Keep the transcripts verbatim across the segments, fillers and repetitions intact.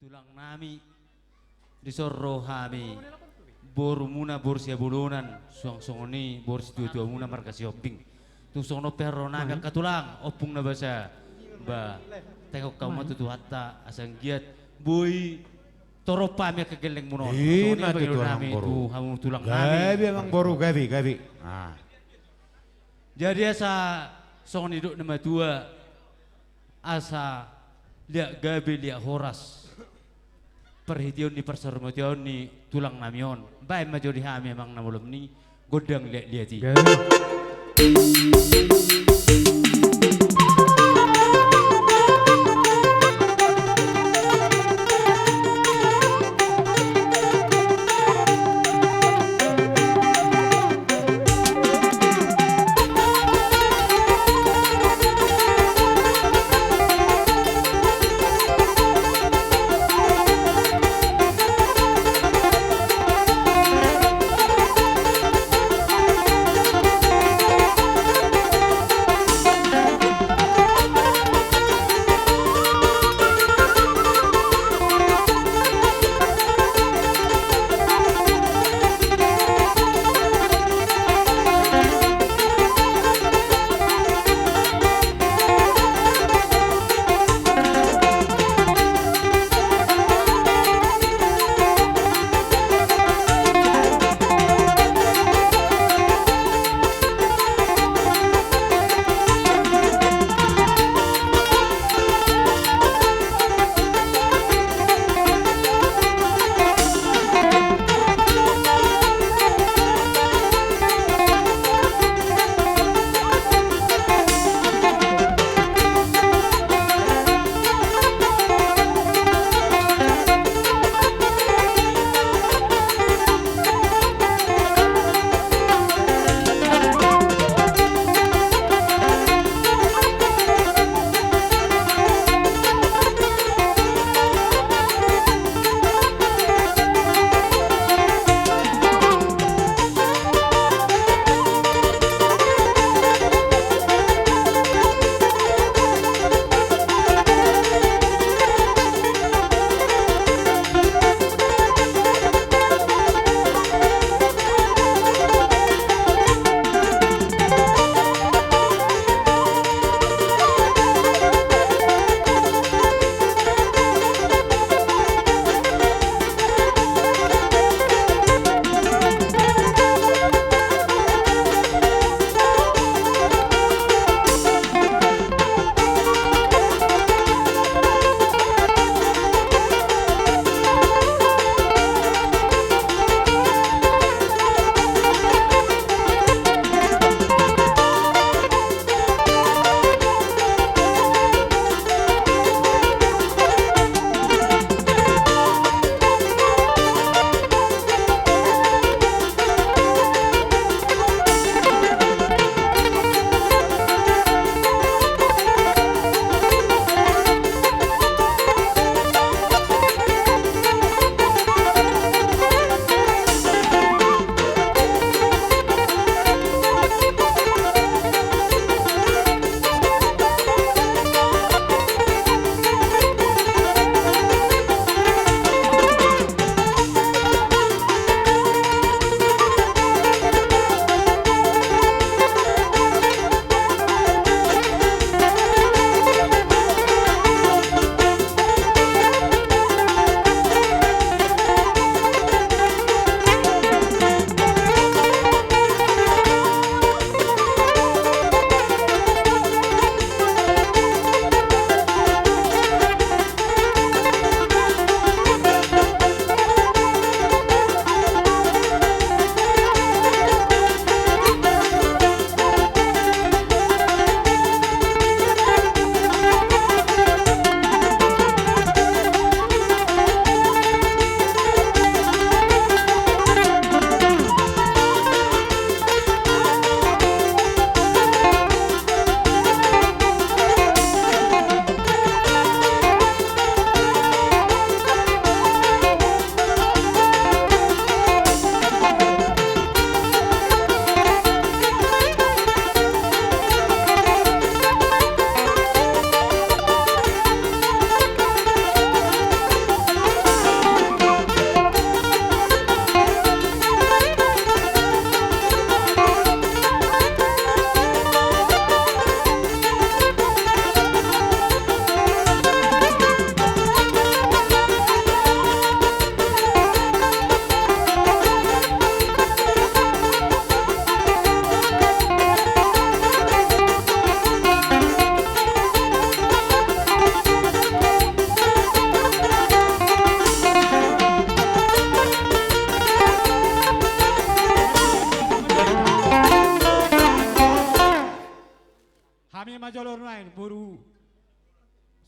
Tulang nami, dison ro hami borumuna, boru Siabolonan, suang songon i boru situatuamuna marga Sihombing. Tung songon on pe ro nami angka tulang, ompung na basa, ba, tengok hamu ma tu Tuhanta, asa anggiat boi torop hami angka gellengmuna on. Songon i ma tu tulang nami, tu hamu tulang nami. Gabe amang boru, gabe, gabe. Jadi asa songon nidok ni na matua, asa liat gabe liat horas, parhiteon ni parsaurmatiaon ni tulang nami on, baen ma jo di hami amang na molom ni gondang liatliat i. Boru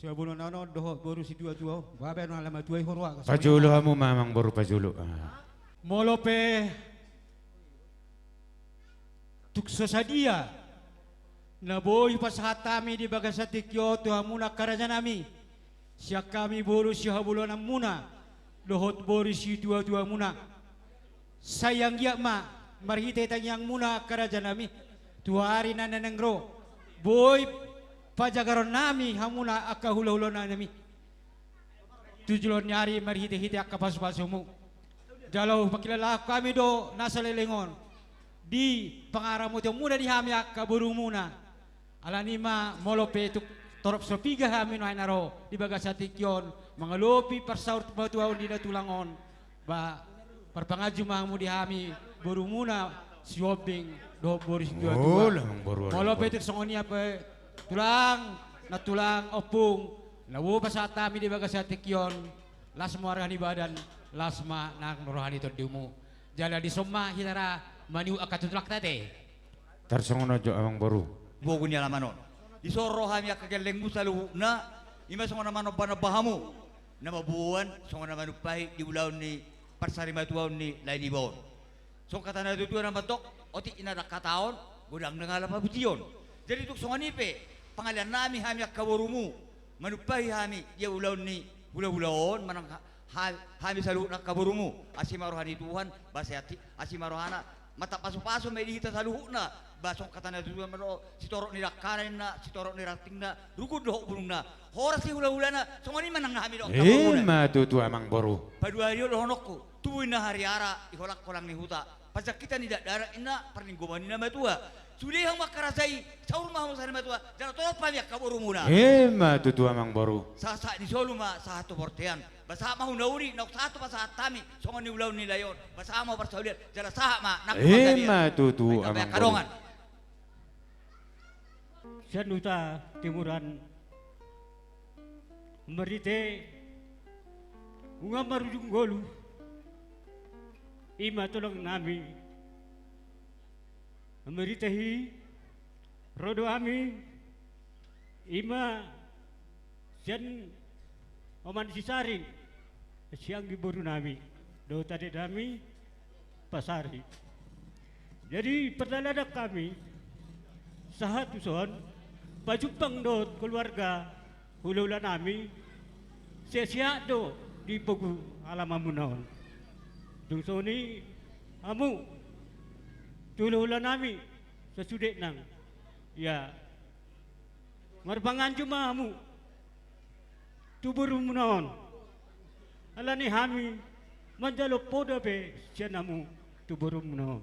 sihabolonan on dohot boru situatua on. Bahen ma ala matua i, huroha. Pajolo hamu ma amang boru, pajolo. Ah. Molo pe tung so sadia na boi pasahat hami di bagasan tingki on tu hamuna angka rajanami, sian hami boru sihabolonanmuna dohot boru situatuamuna. Sai anggiat ma marhite tangiangmuna angka rajanami, tu ari na naeng ro, boi pajagaronnami hamuna angka hulahulanami tu joloan ni ari marhitehite angka pasupasumu. Jala hupangkilalahon hami do na saleleng on di pangaramotionmuna di hami angka borumuna. Alani i ma molo pe tung torop so piga hami nuaeng na ro di bagasan tingki on mangalopi parsaurmatuaon ni natulang on, ba marpanganju ma hamu di hami borumuna Sihombing dohot boru situatua. Olo, amang boru, olo. Molo pe tung songon i pe tulang, nantulang, ompung, na boi pasahat hami di bagasan tingki on, las ma arga ni badan, las ma nang roha ni tondimu. Jala dison ma hita ra manihut angka tutulangta ate. Tarsongon on jo amang boru. Bogu ni alaman on. Dison ro hami angka gellengmu saluhutna, i ma songon na manombanomba hamu, na mamboan songon na manumpahi di ulaon ni parsarimatuaon ni lae niba on. Songon hata ni natuatua na mandok, otik i na dangkatahon, godang na ala papujion. Jadi tung songon i pe pangaleannami hami angka borumu, manumpahi hami di ulaon ni hulahula on manang ha-, ha-, hami saluhutna angka borumu. Asi ma roha ni Tuhan, ba sai asi, asi ma rohana, manat pasupasu ma i di hita saluhutna. Ba songon hata ni natuatua ma do, sitorop ni dangkana ninna, sitorop ni rantingna, rugun dohot bulungna, horas ni hulahulana. Songon i ma nang hami do angka borumuna. I ma tutu amang boru. Paduahon dohononku, tubu ninna hariara, di holangholang ni huta, panjangkitan ni dakdanak ninna, parlinggoman ni na matua. Sude hamu angka raja i, saur ma hamu saur matua, jala torop hami angka borumuna. I ma tutu amang boru. Sahat ni solu ma sahat tu bortean. Ba sahat ma hu na uli, naung sahat tu pasahat hami, songon ni ulaon ni lae on. Ba sahat ma hu parsaulian, jala sahat ma nang hu panggabean. I ma tutu amang boru. Sian huta Timuran, marhite Unang Marujung Ngolu, i ma tulangnami. Marhite i ro do hami, i ma sian oman Sisari, sianggi borunami dohot adenami Pasari. Jadi pardalanan hami sahat tuson, pajumpang dohot keluarga hulahulanami, sehat-sehat do di pogu alamanmuna on. Dung songon i hamu tu hulahulanami sasude nang, ia marpanganju ma hamu tu borumuna on. Alani hami manjalo poda pe sian hamu tu borumuna on.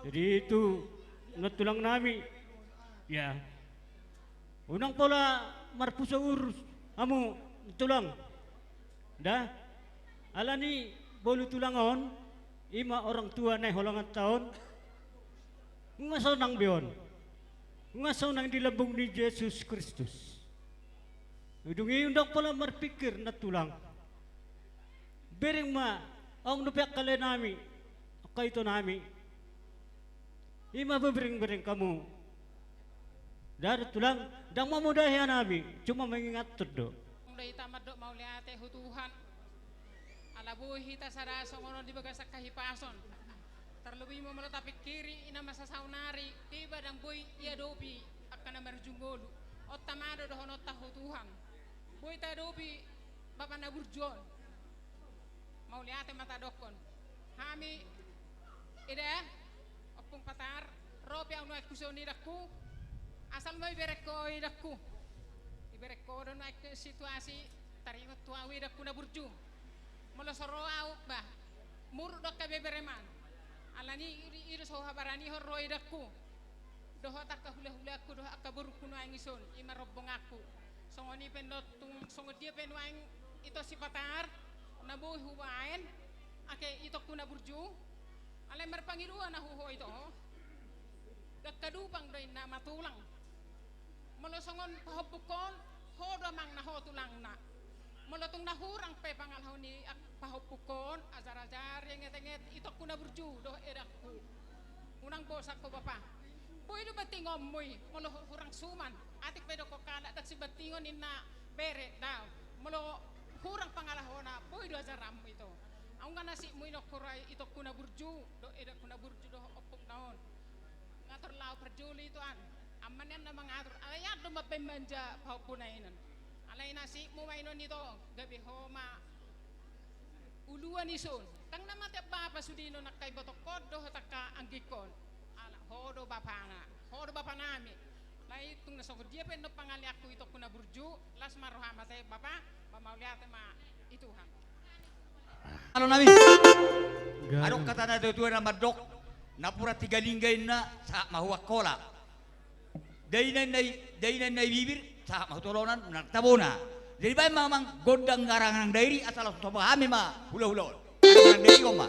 Jadi tu nantulangnami, ya, unang pola marpuso urus hamu tulang. Nda, alani bolu tulang on, i ma orang tua na i holonganta on, nunga sonang be on. Nunga sonang di lambung ni Jesus Kristus. Dung i unang pola marpingkir nantulang. Bereng ma, adong dope angka laenami, angka itonami. I ma bereng-bereng hamu. Nda tulang, ndang mamodai hami, cuma mengingathon do. Ndang do hita mandok mauliate tu Tuhan. Ala boi hita sada songon on di bagasan hahipason. Tarlobi ma molo tapingkiri, i na masa saonari, deba ndang boi diadopi angka na marujung ngolu. On tama do dohononta tu Tuhan. Boi taadopi bapa na burju on. Mauliate ma tadokkon. Hami, ida, ompung patar, ro pe au nuaeng tu son idakku, asal ma ibereng ho idakku. Ibereng ho do nuaeng situasi, taringot tu au idakku na burju. Molo so ro au, bah, muruk do angka bebereman. Alani i, i do so habaranihon ro idakku. Dohot angka hulahulaku, dohot angka borungku nuaeng ison, i ma rombonganku. Songon i pe do tung, songon dia pe nuaeng ito si patar, na boi hubaen, ake itongku na burju, alai marpangidoan ahu ho ito ho. Ndang kadupang do inna ma tulang. Molo songon pahompungkon, ho do amangna, ho tulangna. Molo tung na hurang pe pangalaho ni ak-, pahompungkon, ajar-ajar, enget-enget, itongku na burju dohot edangku. Unang bosan ho bapa. Boi do bantingonmu i, molo hurang suman, atik pe didok halak ndang sibantingon ninna bere, da, molo hurang pangalahona, boi do ajaranmu ito. Aung nga nasitmu i nongkor i, itongku na burju, dohot edekku na burju dohot ompungna on. Ngatur laho parjolo i tuan, amang nian na mangatur, alai an do mambaen manja pahompuna i nian. Alai nasitmu ma i nian ito, gabe ho ma uluan i son. Ndang na mate bapa sudena on angka ibotongkon dohot angka anggingkon. Ala ho do bapana, ho do bapanami. Alai tung na songon dia pe annon pangaleanku itongku na burju, las ma roham ate bapa, mauliate ma i Tuhan. Halo nami. Gabe. Adong hata ni natuatua na mandok, napuran tiga lingga inna, sahat ma hu Angkola. Dainang na i, dainang na i bibir, sahat ma hu tolonan, unang tabona. Jadi baen ma amang gondang arangan dairi, asa langsung tabo hami ma hulahula on. Arangan dairi on ma.